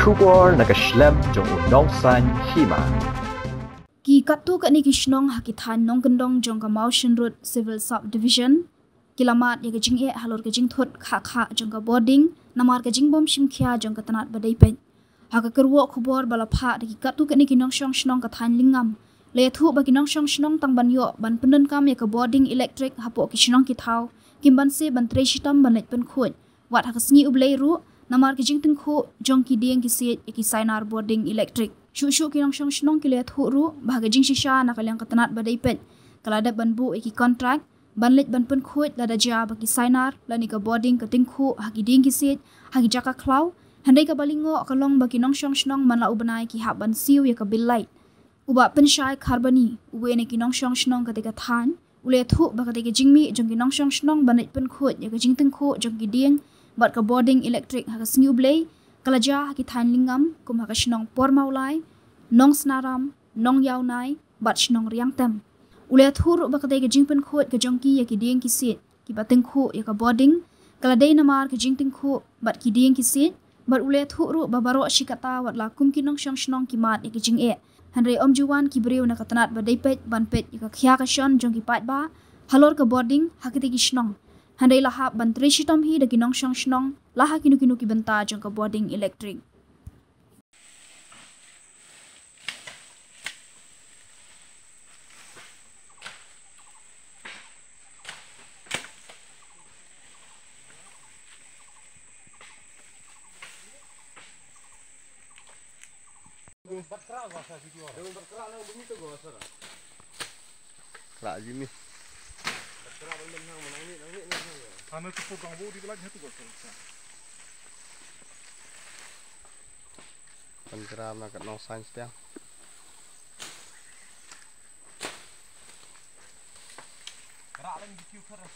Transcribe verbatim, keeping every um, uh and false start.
Khubor na ka shlem jong u nongsan hima. Ki katto katne ki shnong ha ki thaiñ nongkyndong jong ka Mawshynrut Civil Subdivision ki la mad ïa ka jingeh halor ka jingthut khah khah jong ka bording namar ka jingbym shim khia jong ka tnat ba dei peit. Ha ka kyrwoh khubor ba la phah da ki katto katne ki nongshong shnong ka thaiñ Lyngngam, la ïathuh ba ki nongshong shnong tang ban ïoh ban pyndonkam ïa ka bording elektrik hapoh ki shnong ki thaw, kim banse ban trei shitom ban leit pynkhuid wat ha ka sngi U Blei ruh namar ka jingtyngkhuh jong ki dieng ki siej ïa ki sainar bording elektrik. Shuh shuh ki nongshong shnong ki la ïathuh ruh ba ha ka jingshisha na ka liang ka tnat ba dei peit ka la dep ban buh ïa ki kontrak ban leit ban pynkhuid lada jia ba ki sainar lane ka bording ka tyngkhuh ha ki dieng ki siej ha ki jaka khlaw. Hynrei kaba lyngngoh ka long ba ki nongshong shnong man la u bnai ki hap ban siew ïa ka bill light. U Bah Pynshai Kharbani, uwei na ki nongshong shnong katei ka thaiñ, u la ïathuh ba katei ka jingmih jong ki nongshong shnong ban leit pynkhuid ïa ka jingtyngkhuh jong ki dieng bad ka bording elektrik ha ka sngi U Blei ka la jia ha ki thaiñ Lyngngam kum ha ka shnong Pormawlai, Nongsnaram, Nongïawnai bad shnong Riangtem. U la ïathuh ruh ba katei ka jingpynkhuid ka jong ki ïa ki dieng ki siej kiba tyngkhuh ïa ka bording ka la dei namar ka jingtyngkhuh bad ki dieng ki siej, bad u la ïathuh ruh ba baroh shi katta wat la kum ki nongshong shnong ki mad ïa ka jingeh, hynrei ym ju wan ki briew na ka tnat ba dei peit ban peit ïa ka khia ka shon jong ki paidbah halor ka bording ha katei ki shnong. Hynrei la hap ban trei shitom hi da ki nongshong shnong la ha kino kino ki bynta jong ka bording elektrik. Kra jimi. Hana tu pur kang bu di kelat hatu ko sa. Pan kra na kat nong science tiang. Kra lang di kiu kra.